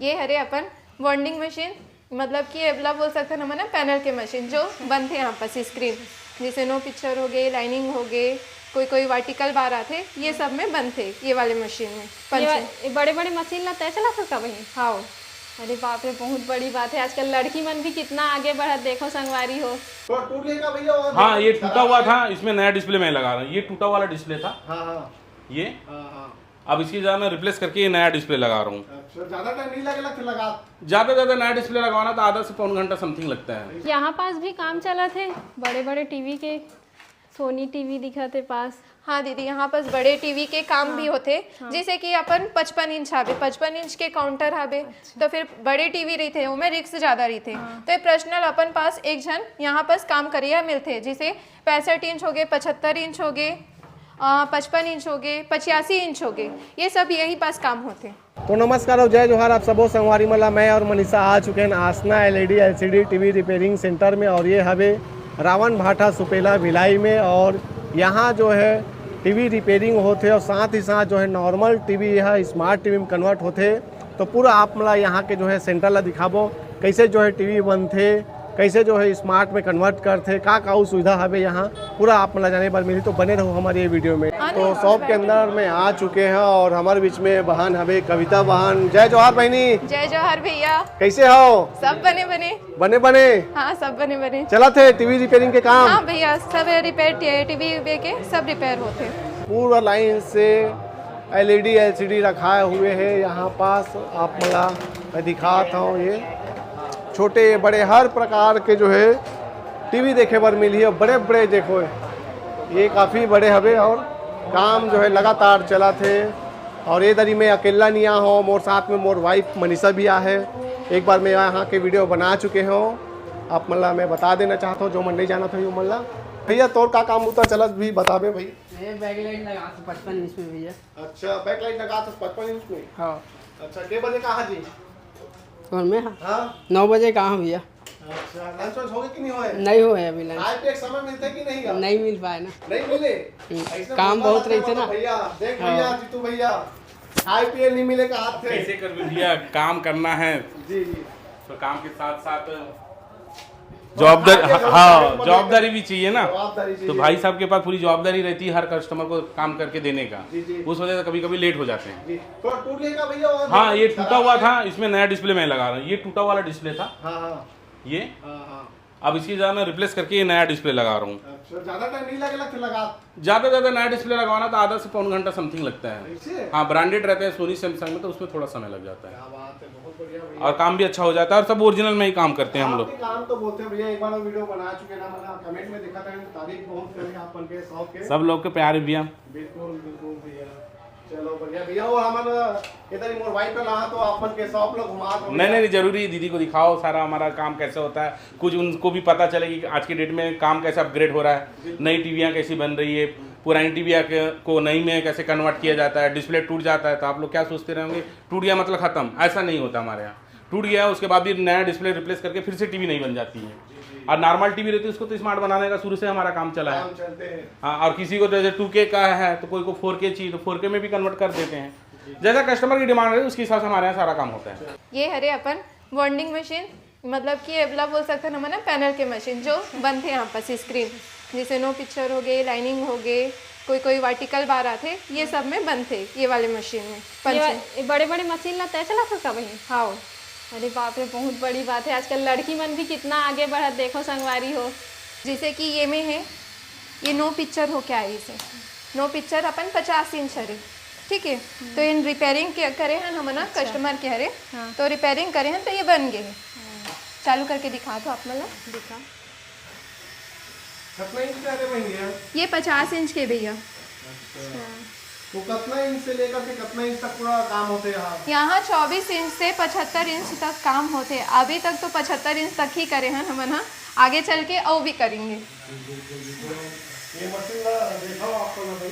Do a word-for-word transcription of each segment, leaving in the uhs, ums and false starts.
ये हरे अपन बॉन्डिंग मशीन, मतलब कि एला बोल सकथन हमन ना पैनल के मशीन, जो बनथे यहाँ पास स्क्रीन, जैसे नो पिक्चर हो गए, लाइनिंग हो गए, कोई कोई वर्टिकल बार आथे, ये सब में बनथे ये वाले मशीन में। ये, वा, ये बड़े बड़े मशीन ला तय चला सकता बहिनी? हाँ। अरे बाप रे, बहुत बड़ी बात है। आजकल लड़की मन भी कितना आगे बढ़त, देखो संगवारी हो। तो टूट गया भैया? हाँ, ये टूटा हुआ था, इसमें नया डिस्प्ले मैं लगा रहा हूँ। ये टूटा वाला डिस्प्ले था। हाँ, हाँ। ये हाँ, हाँ। अब इसकी जगह मैं रिप्लेस करके ये नया डिस्प्ले लगा रहा हूँ। अच्छा, ज्यादा टाइम नहीं लगेगा फिर लगा? ज्यादा ज्यादा नया डिस्प्ले लगाना तो आधा से पौन घंटा समथिंग लगता है। यहाँ पास भी काम चलत हे, बड़े बड़े टीवी के, सोनी टीवी दिखत हे पास। हाँ दीदी, यहाँ पास बड़े टीवी के काम भी होथे। हाँ। जैसे कि अपन पचपन इंच हावे, पचपन इंच के काउंटर हावे, अच्छा। तो फिर बड़े टीवी रहिथे, ओमे रिस्क ज्यादा रहिथे। हाँ। तो ये पर्सनल अपन पास एक झन यहाँ पास काम करिया मिलथे, जैसे पैंसठ इंच हो गए, पचहत्तर इंच हो गए, पचपन इंच हो गए, पचासी इंच हो गए, ये सब यही पास काम होथे। तो नमस्कार और जय जोहार आप सबो संगवारी मन ला। मैं और मनीषा आ चुके हैं Aasna LED LCD TV repairing centre में, और ये हवे रावण भाटा सुपेला भिलाई में। और यहाँ जो है टीवी रिपेयरिंग होथे और साथ ही साथ जो है नॉर्मल टीवी है स्मार्ट टीवी में कन्वर्ट होथे। तो पूरा आप मन ला यहाँ के जो है सेंटर ला दिखाबो, कैसे जो है टीवी बनथे, कैसे जो है स्मार्ट में कन्वर्ट करथे, का का सुविधा हवे यहाँ, पूरा आप मन ला जाने बर मिलही। तो बने रहो हमारे ये वीडियो में। तो शॉप के अंदर में आ चुके हैं और हमारे बीच में बहन हवे कविता बहन। जय जोहार बहनी। जय जोहार भैया। कैसे हो? सब बने बने। बने बने? हाँ, सब बने बने। चलत हे टीवी रिपेयरिंग के काम? हाँ भैया, सब रिपेयर, टीवी के सब रिपेयर होथे। पूरा लाइन से एलईडी एलसीडी रखाए हुए है यहाँ पास। आप मन ला मैं दिखात हूँ, ये छोटे बड़े हर प्रकार के जो है टीवी देखे बर मिलही। और बड़े बड़े देखो, ये काफ़ी बड़े हवे और काम जो है लगातार चलत हे। और ये दरी में अकेला नहीं आ हो, मोर साथ में मोर वाइफ मनीषा भी आ है। एक बार मैं यहाँ के वीडियो बना चुके हूँ, आप मन ला मैं बता देना चाहता हूँ, जो मन नहीं जानत हो वो मन ला। भैया तोर का काम बुता चलत भी बताबे भाई। ये बैक लाइट लगा तो पचपन इंच में भैया। अच्छा, बैक लाइट लगा तो पचपन इंच में। हाँ। अच्छा, के बजे कहाँ जी? कौन मैं? हाँ। हाँ। नौ बजे कहाँ भैया? अच्छा, लंच वंच हो गए कि नहीं होए? नहीं होए अभी लंच। खाए पिए के समय मिलते कि नहीं अब? नहीं मिल पाए ना। नहीं मिले? हम्म, ऐसे काम बोलता बहुत रहता रहते ना। भैया, देख हाँ। भैया, जीतू भैया, खाए पिए नहीं मिले का हाथ थे। कैसे कर भैया, काम करना है। जी, जी। तो काम के साथ साथ जवाबदारी, हाँ, हाँ, जवाबदारी जवाबदारी भी चाहिए ना। जवाबदारी तो चाहिए। भाई साहब के पास पूरी जवाबदारी रहती है हर कस्टमर को काम करके देने का। जी, जी। उस वजह से कभी कभी लेट हो जाते हैं। जी। तो टूट गया क्या भैया? और हाँ, ये खराब टूटा हुआ है? था, इसमें नया डिस्प्ले मैं लगा रहा हूँ। ये टूटा वाला डिस्प्ले था। हाँ, हाँ। ये हाँ, हाँ। अब इसकी जगह मैं रिप्लेस करके ये नया डिस्प्ले लगा रहा हूँ। अच्छा, ज्यादा टाइम नहीं लगेगा फिर लगा? ज्यादा ज्यादा नया डिस्प्ले लगवाना तो आधा से पौन घंटा समथिंग लगता है। ऐसे? हाँ, ब्रांडेड रहते हैं सोनी सैमसंग में, तो उसमें थोड़ा समय लग जाता है। क्या बात है, बहुत बढ़िया भैया। और काम भी अच्छा हो जाता है और सब ओरिजिनल में ही काम करते हैं हम लोग। आपके काम तो बोलते हैं भैया, एक बार वीडियो बना चुके ना, मतलब कमेंट में देखा था, तारीफ बहुत करें आप मन के शॉप के। सब लोग के प्यार है भैया। बिल्कुल, बिल्कुल भैया। चलो बढ़िया भैया, वो हमन इधर ही मोर वाइफ ला तो आप मन के शॉप ला घुमा दो नहीं, भैया। नहीं, जरूरी है, दीदी को दिखाओ सारा हमारा काम कैसे होता है, कुछ उनको भी पता चले कि आज की डेट में काम कैसे अपग्रेड हो रहा है, बिल्कुल। नई टीवियाँ कैसी बन रही है, पुरानी टीवियाँ के, को नई में कैसे कन्वर्ट किया जाता है, डिस्प्ले टूट जाता है तो आप लोग क्या सोचते रहेंगे, टूट गया मतलब ख़त्म, ऐसा नहीं होता हमारे यहाँ। टूट गया, उसके बाद भी नया डिस्प्ले रिप्लेस करके फिर से टीवी नहीं बन जाती है। और नॉर्मल टीवी रहती है, उसको तो स्मार्ट बनाने का शुरू से हमारा काम चला है। काम चलते हैं। हाँ, और किसी को जैसे टू के का है तो कोई को फोर के चाहिए तो फोर के में भी कन्वर्ट कर देते हैं। जैसा कस्टमर की डिमांड रहे, उसके हिसाब से हमारे यहाँ सारा काम होता है। ये हरे अपन बॉन्डिंग मशीन, मतलब कि एला बोल सकथन हमन ना पैनल के मशीन, जो बनथे यहाँ पास स्क्रीन, जैसे नो पिक्चर हो गए, लाइनिंग हो गए, कोई कोई वर्टिकल बार आथे, ये सब में बनथे ये वाले मशीन में। ये वा-, पंचिंग। ये बड़े बड़े मशीन ला तय चला सकता बहिनी? हाँ। अरे बाप रे, बहुत बड़ी बात है। आजकल लड़की मन भी कितना आगे बढ़त, देखो संगवारी हो। जैसे कि ये में है, ये नो पिक्चर हो क्या है इसे, नो पिक्चर अपन पचास इंच हरे, ठीक है। तो इन रिपेयरिंग के करे हन हमन ना, अच्छा। कस्टमर के हरे, हाँ। तो रिपेयरिंग करे हन तो ये बन गए है। हाँ। चालू करके दिखा दो आप मन ला। दिखा। कितना इंच के हरे भैया? ये पचास इंच के भैया। अच्छा। अच्छा। तो कितना इंच से लेकर के कितना इंच तक पूरा काम होते हैं यहाँ? यहाँ चौबीस इंच से पचहत्तर इंच तक काम होते। अभी तक तो पचहत्तर इंच तक ही करे हन हमन ह, आगे चल के अउ भी करेंगे। बिल्कुल, बिल्कुल। ये मशीन ला दिखाओ आप मन ला भाई।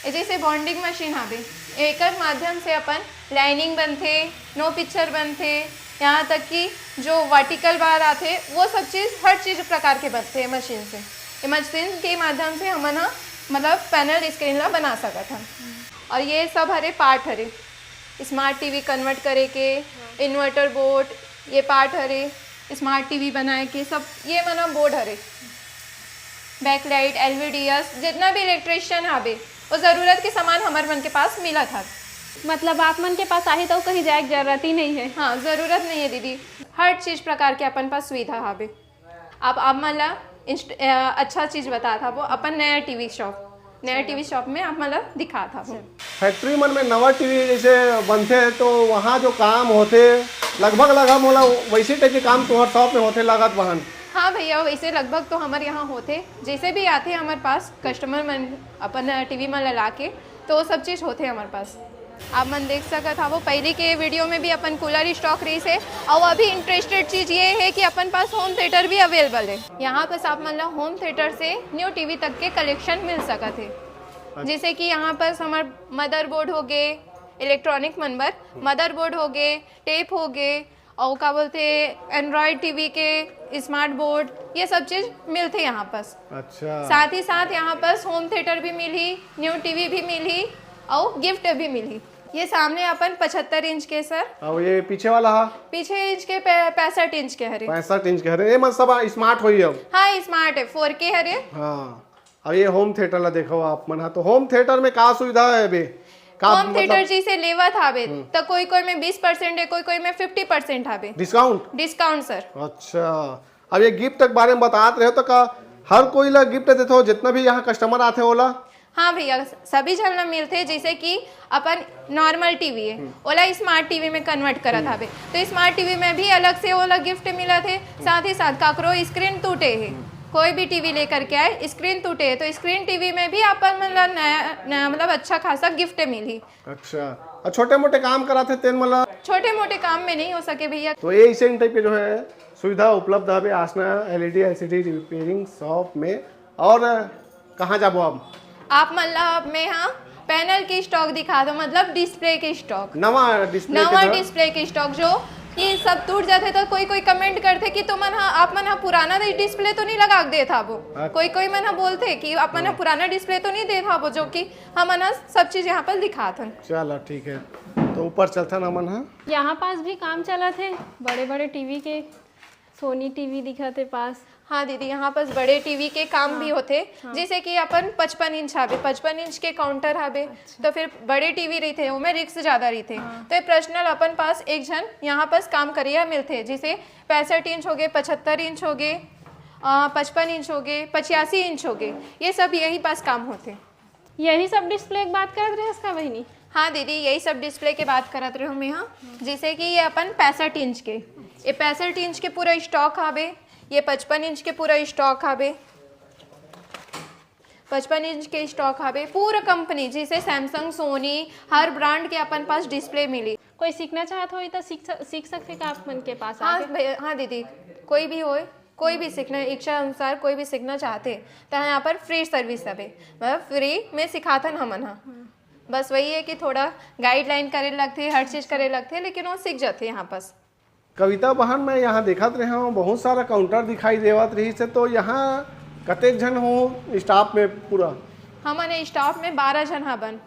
ये जैसे बॉन्डिंग मशीन हावे, एकर माध्यम से अपन लाइनिंग बनथे, नो पिक्चर बनथे, यहाँ तक कि जो वर्टिकल बार आथे, वो सब चीज़, हर चीज़ प्रकार के बनथे मशीन से। ये मशीन के माध्यम से हमन ह, मतलब, पैनल स्क्रीन ला बना सकत हन। और ये सब हरे पार्ट हरे, स्मार्ट टीवी कन्वर्ट करे के, इन्वर्टर बोर्ड, ये पार्ट हरे, स्मार्ट टीवी बनाए के सब, ये मन ह बोर्ड हरे, बैकलाइट, एलवीडीएस, जितना भी इलेक्ट्रिशियन हावे, वो जरूरत के सामान हमर मन के पास मिलत हवे। मतलब आप मन के पास आही तो कहीं जाए के जरूरत ही नहीं है। हाँ, जरूरत नहीं है दीदी, हर चीज प्रकार के अपन पास सुविधा हावे। आप आप मन ला इंस्ट- अ, अच्छा चीज बतात हावो, अपन नया टीवी शॉप, नया टीवी शॉप में आप मन ला दिखात हावो। फैक्ट्री मन में नवा टीवी जैसे बनथे तो वहाँ जो काम होथे, लगभग लगभग मोला वैसे टाइप के काम तुम्हार शॉप में होथे लागत बहन। हाँ भैया, वैसे लगभग तो हमर यहाँ होथे, जैसे भी आथे हमर पास कस्टमर मन अपन टीवी मन ला लाके, तो वो सब चीज होथे हमर पास। आप मन देख सकत हवो, पहले के वीडियो में भी अपन कूलर स्टॉक रहिस हे, और अभी इंटरेस्टेड चीज ये है कि अपन पास होम थिएटर भी अवेलेबल है। यहाँ पास आप मन ला होम थिएटर से न्यू टीवी तक के कलेक्शन मिल सकत है। जैसे कि यहाँ पास हमार मदरबोर्ड हो गए, इलेक्ट्रॉनिक मन बर मदरबोर्ड हो गए, टेप हो गए, और का बोलते, एंड्रॉयड टीवी के स्मार्ट बोर्ड, ये सब चीज मिलथे यहाँ पास। अच्छा। साथ ही साथ यहाँ पास होम थिएटर भी मिलही, न्यू टीवी भी मिलही और गिफ्ट भी मिलही। ये सामने अपन पचहत्तर इंच के सर, और ये पीछे वाला हा? पीछे इंच के पै- पैंसठ इंच के हरे। पैंसठ इंच के हरे, ये मन सब स्मार्ट होई अब। हाँ, स्मार्ट है, फोर के हरे। हाँ, अब ये होम थिएटर ला देखो आप मन हा, तो होम थिएटर में का सुविधा है बे? का होम थिएटर जैसे लेवत हावे तो कोई कोई में बीस परसेंट है, कोई कोई में फिफ्टी परसेंट हावे। डिस्काउंट? Discount sir. अच्छा, अब ये गिफ्ट के बारे में बतात रहे हो तो का हर कोई ला गिफ्ट देते हो, जितना भी यहाँ कस्टमर आते ओला? हाँ भैया, सभी झन ला मिलथे। जैसे कि अपन नॉर्मल टीवी है, ओला स्मार्ट टीवी में कन्वर्ट करत हावे, तो स्मार्ट टीवी में भी अलग से ओला गिफ्ट मिलत है। साथ ही साथ काकरो स्क्रीन टूटे है, कोई भी टीवी लेकर के आए, स्क्रीन टूटे है, तो स्क्रीन टीवी में भी अपन मन ला नया, नया मतलब अच्छा खासा गिफ्ट मिलही। अच्छा, और छोटे मोटे काम कराथे तेन मन ला? छोटे मोटे काम में नहीं हो सके भैया। तो ये इसे टाइप के जो है सुविधा उपलब्ध हवे आसना एलईडी एलसीडी रिपेयरिंग शॉप में। और कहाँ जाबो अब? आप मन ला अब मैं हाँ पैनल के स्टॉक दिखा दो, मतलब डिस्प्ले के स्टॉक। नवा डिस्प्ले नवा डिस्प्ले के स्टॉक जो कि सब टूट जाथे, तो कोई कोई कमेंट करथे कि तुमन हा, आप मन हा पुराना डिस्प्ले तो नहीं लगा के देत हाबो। हाँ। कोई कोई मन हा बोलथे कि आप मन हा पुराना डिस्प्ले तो नहीं देत हाबो, जो कि हमन हा सब चीज यहाँ पर दिखात हन। चलो ठीक है, तो ऊपर चलथन हमन हा। यहाँ पास भी काम चलत हे, बड़े बड़े टीवी के, सोनी टीवी दिखत हे पास। हाँ दीदी, यहाँ पास बड़े टीवी के काम भी होथे। जैसे कि अपन पचपन इंच हावे, पचपन इंच के काउंटर हावे, तो फिर बड़े टीवी रहिथे, ओमे रिस्क ज्यादा रहिथे। तो ये पर्सनल अपन पास एक झन यहाँ पास काम करिया मिलथे, जैसे पैंसठ इंच हो गए, पचहत्तर इंच हो गए, अ, पचपन इंच हो गए, पचासी इंच हो गए, ये सब यही पास काम होथे। यही सब डिस्प्ले के बात करत रहे का बहिनी? हाँ दीदी, यही सब डिस्प्ले के बात करत रहे मैं हाँ। जैसे कि ये अपन पैंसठ इंच के, ये पैंसठ इंच के पूरा स्टॉक हावे, ये पचपन इंच के पूरा स्टॉक हावे, पचपन इंच के स्टॉक हावे। पूरा कंपनी जैसे सैमसंग, सोनी, हर ब्रांड के अपन पास डिस्प्ले मिली। कोई सीखना चाहत होई तो सीख सक- सीख सकथे का आप मन के पास हाँ आके? भैया, हाँ दीदी, कोई भी होए, कोई भी सीखना इच्छा अनुसार कोई भी सीखना चाहथे तो यहाँ पर फ्री सर्विस हवे, मतलब फ्री में सिखाथन हमन हा। बस वही है कि थोड़ा गाइडलाइन करे लगथे, हर चीज करे लगथे, लेकिन वो सीख जाथे यहाँ पास। कविता बहन, मैं यहाँ देखत रहे हूँ बहुत सारा काउंटर दिखाई देवत रहिस हे, तो यहाँ कतेक झन हो स्टाफ में पूरा? हमन स्टाफ में बारह झन हाबन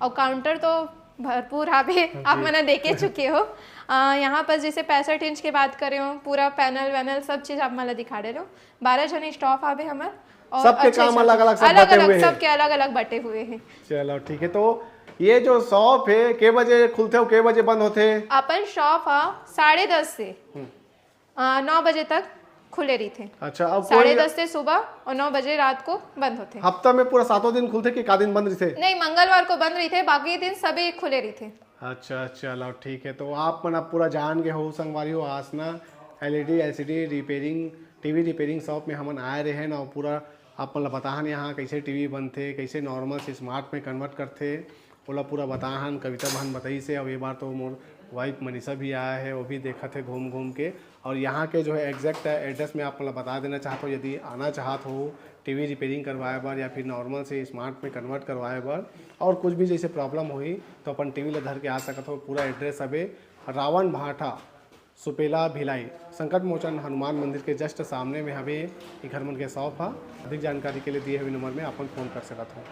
और काउंटर तो भरपूर हावे, आप मन देखे चुके हो। आ, यहाँ पर जैसे पैंसठ इंच के बात करे हो, पूरा पैनल वैनल सब चीज आप मन ला दिखा दे रहे हो। बारह झन स्टाफ हावे हमर और सबके अच्छे काम अच्छे अलग-अलग सब अलग बटे हुए अलग हैं। सबके अलग अलग बटे हुए हैं। चलो ठीक है, तो ये जो शॉप है के बजे खुलथे और के बजे बंद होथे? अपन शॉप हा साढ़े दस से आ, नौ बजे तक खुले रहिथे। अच्छा, अब साढ़े कोई दस से सुबह और नौ बजे रात को बंद होथे। हफ्ता में पूरा सातों दिन खुलथे कि का दिन बंद रहिथे? नहीं, मंगलवार को बंद रहिथे, बाकी दिन सभी खुले रहिथे। अच्छा, चलो ठीक है, तो आप मन अब पूरा जान गए हो संगवारी हो, Aasna LED LCD repairing, TV repairing shop में हमन आए रहे ना, और पूरा आप मन ला बताहन यहाँ कैसे टीवी बनथे, कैसे नॉर्मल से स्मार्ट में कन्वर्ट करथे, ओला पूरा बताहन। कविता बहन बताइस हे। अब ये बार तो मोर वाइफ मनीषा भी आया है, वो भी देखत है घूम घूम के। और यहाँ के जो है एग्जैक्ट एड्रेस मैं आप मन ला बता देना चाहता हूँ, यदि आना चाहत हो टीवी रिपेयरिंग करवाए बर या फिर नॉर्मल से स्मार्ट में कन्वर्ट करवाए बर, और कुछ भी जैसे प्रॉब्लम होही तो अपन टीवी ला धर के आ सकत हो। पूरा एड्रेस हवे रावण भाटा, सुपेला भिलाई, संकट मोचन हनुमान मंदिर के जस्ट सामने में हवे ये घर मन के शॉप हा। अधिक जानकारी के लिए दिए हुए नंबर में अपन फोन कर सकत हो।